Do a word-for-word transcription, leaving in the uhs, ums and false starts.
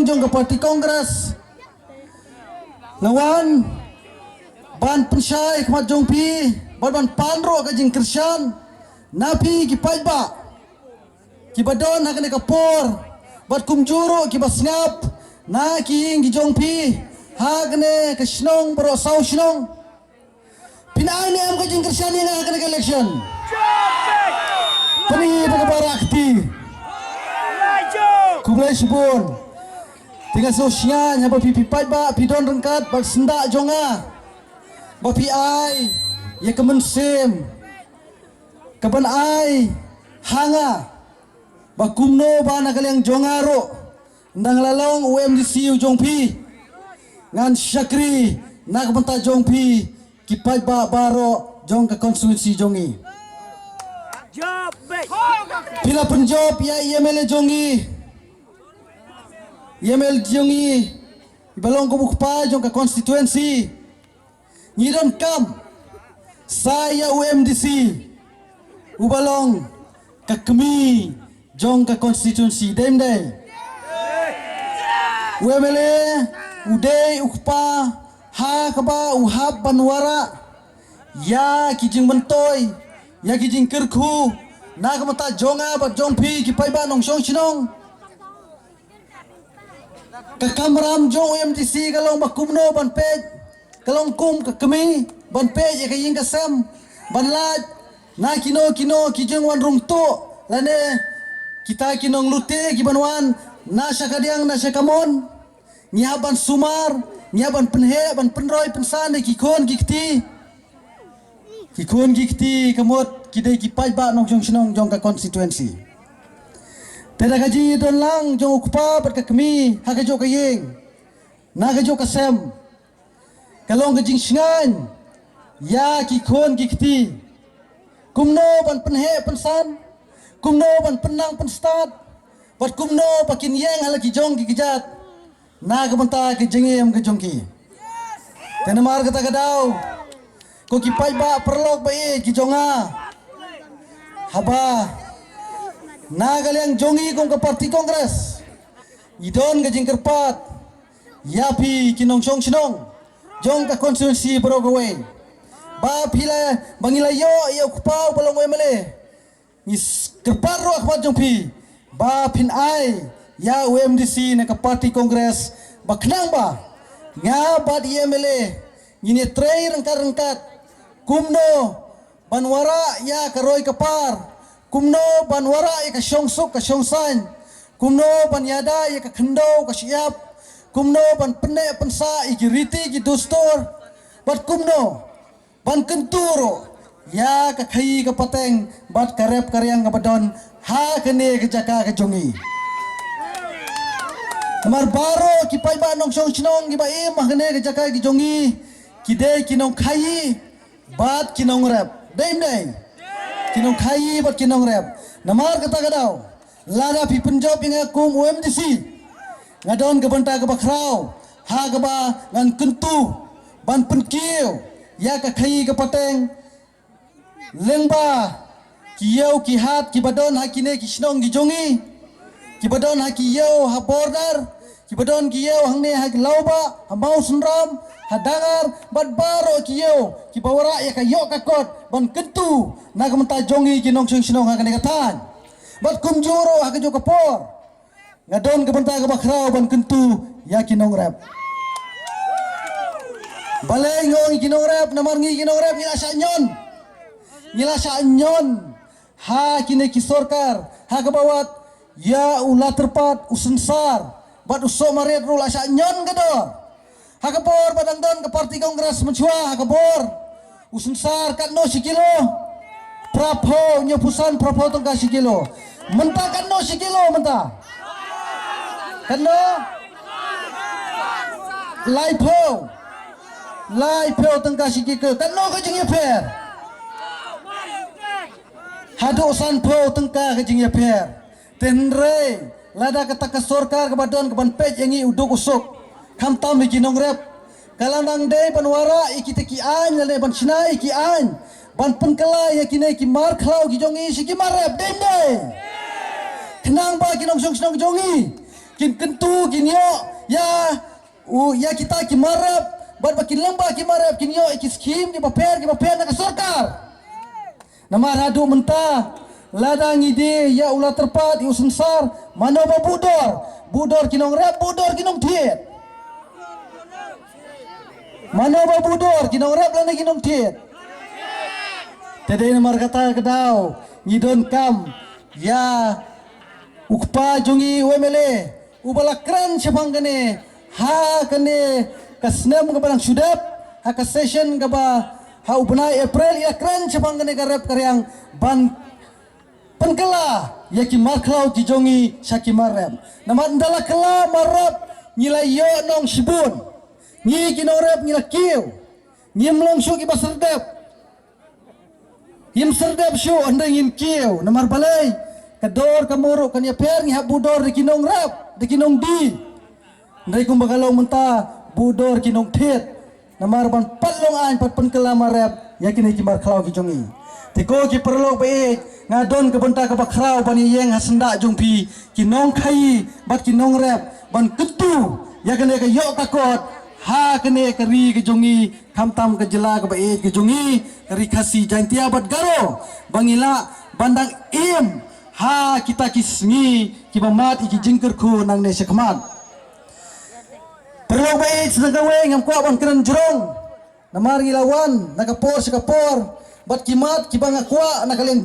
jong ka party Congress. Nga wan ban pynshai khmat jong phi bad ban pan ruh ka jingkyrshan na phi ki paidbah kiba don ha kane ka por bad kumjuh ruh kiba sngap na ki ïing ki jong phi ha kane ka shnong baroh saw shnong. Phin ai ne em ka jingkyrshan ïa nga ha kane ka election? Pyni da kaba rakti. Khublei shibun. Te nga sngewsih haba phi phi paidbah phi don ryngkat bad syndah jong nga ba phi ai ïa ka mynsiem kaban ai ha nga ba kumno ba na ka liang jong nga ruh, ynda nga la long u M D C u jong phi, ngan shakri na ka bynta jong phi ki paidbah baroh jong ka constituency jong ngi. Phi la pynjop ïa i M L A jong ngi, i M L A jong ngi iba long kum u kpa jong ka constituency. Ngi donkam sa ïa u M D C uba long ka kmie jong ka constituency, dei ym dei? U M L A u dei u kpa ha kaba u hap ban wanrah ïa ki jingmyntoi, ïa ki jingkyrkhu na ka bynta jong nga bad jong phi ki paidbah nongshong shnong. Ka kamram jong u M D C ka long ba kumno ban peit, ka long kum ka kmie ban peit ïa ka ïing ka sem, ban lait na kino kino ki jingwan rung tuh lane kita ki nonglute kiban wan na sha kadiang na sha kamon. Ngi hap ban sumar, ngi hap ban pynheh, ban pynroi pynsan ïa ki khun ki kti. Ki khun ki kti ka mut ki dei ki paidbah nongshong shnong jong ka constituency. Te da ka jingdon lang jong u kpa bad ka kmie ha kajuh ka ïing, na kajuh ka sem, ka long ka jingshngaiñ ïa ki khun ki kti. Kumno ban pynheh pynsan, kumno ban pynnang pynstad, bad kumno ba kin ïeng ha la ki jong ki kjat na ka bynta ka jingim ka jong ki. Te namar kata ka daw, ko ki paidbah paralok ba ïeit ki jong nga, haba na ka liang jong ngi kum ka party Congress ngi don ka jingkyrpad ïa phi ki nongshong shnong jong ka constituency baroh kawei, ba phi la, ba ngi la ïoh ïa u kpa uba long u M L A. Ngi kyrpad ruh ha khmat jong phi ba phin ai ïa u M D C na ka party Congress, ba khnang ba nga bad i M L A ngin ïatrei ryngkat ryngkat kumno ban wanrah ïa ka roi ka par, kumno ban wanrah ïa ka shongsuk ka shongsaiñ, kumno ban ïada ïa ka khyndew ka shyiap, kumno ban pynneh pynsah ïa ki riti ki dustur, bad kumno ban kyntu ruh ïa ka khaïi ka pateng bad ka rep ka riang kaba don ha kane ka jaka ka jong ngi. Namar baroh ki paidbah nongshong shnong kiba im ha kane ka jaka ka jong ngi ki dei ki nongkhaïi bad ki nongrep. Dei ym dei? Ki nongkhaïi bad ki nongrep. Namar kata ka daw, lada phi pynjop ïa nga kum u M D C, nga don ka bynta kaba khraw ha kaba ngan kyntu ban pynkiew ïa ka khaïi ka pateng lyngba ki ïew ki hat kiba don ha kine ki shnong ki jong ngi, kiba don ha ki ïew ha border, kiba don ki ïew hangne ha Lawbah, ha Mawsynram, ha Dangar, bad baroh ki ïew kiba wanrah ïa ka ïoh ka kot ban kyntu na ka bynta jong ngi ki nongshong shnong ha kane ka thaiñ. Bad kumjuh ruh ha kajuh ka por nga don ka bynta kaba khraw ban kyntu ïa ki nongrep. Balei nga ong ïa ki nongrep? Namar ngi ki nongrep ngi la shah ñion, ngi la shah ñion ha kine ki sorkar ha kaba wad ïa u Latyrpat, u Synsar bad u Sohmarit ruh la shah ñion ka dor. Ha ka por ba dang don ka party Congress mynshuwa, ha ka por u Synsar katno shi kilo? Phraphew, hynñiewphew san, phraphew tyngka shi kilo. Mynta katno shi kilo mynta? Katno? Laiphew. Laiphew tyngka shi kilo. Katno ka jingïapher? Haduh sanphew tyngka ka jingïapher. Te hynrei lada kata ka sorkar kaba don kaban peit ïa ngi u duk u suk, khamtam ïa ki nongrep, ka la nang dei ban wanrah ïa kita ki aiñ lane ban shna ïa ki aiñ ban pynkylla ïa kine ki mar khlaw ki jong ngi sha ki mar rep, dei ym dei? Khnang ba ki nongshong shnong jong ngi kin kyntu, kin ïoh ïa u, ïa kita ki mar rep, bad ba kin lyngba ki mar rep kin ïoh ïa ki skhim kiba pher kiba pher na ka sorkar. Namar haduh mynta, lada ngi die ïa u la tyrpad ïa u synsar, mano ba buh dor? Buh dor ki nongrep, buh dor ki nongthied? Mano ba buh dor, ki nongrep lane ki nongthied? Te dei namar kata ka daw ngi donkam ïa u kpa jong ngi u M L A uba la kren shaphang kane ha kane ka snem kaba dang shu dep, ha ka session kaba ha u bnai April, ïa kren shaphang kane ka rep ka riang ban pynkylla ïa ki mar khlaw ki jong ngi sha ki mar rep. Namar ynda la kylla mar rep, ngi la ïoh nong shibun. Ngi ki nongrep ngi la kiew. Ngim long shuh kiba syrdep. Ngim syrdep shuh, hynrei ngin kiew. Namar balei? Ka dor ka mur ruh kan ïapher, ngi hap buh dor da ki nongrep, da ki nongdie. Hynrei kumba ka long mynta, buh dor ki nongthied. Namar ban pat long aiñ, pat pynkylla mar rep ïa kine ki mar khlaw ki jong ngi. Te ko ki paralok ba ïeit, nga don ka bynta kaba khraw ban ïeng ha syndah jong phi, ki nongkhaïi bad ki nongrep, ban kyntu ïa kane ka ïoh ka kot ha kane ka ri ka jong ngi, khamtam ka jylla kaba ïeit ka jong ngi, ka Ri Khasi Jaiñtia bad Garo, ba ngi lah ban dang im ha kita ki sngi kiba mad ïa ki jingkyrkhu nangne shakhmat. Paralok ba ïeit, sdang kawei ngam kwah ban kren jrong. Namar ngi la wan na ka por sha ka por bad ki mat kiba nga kwah na ka liang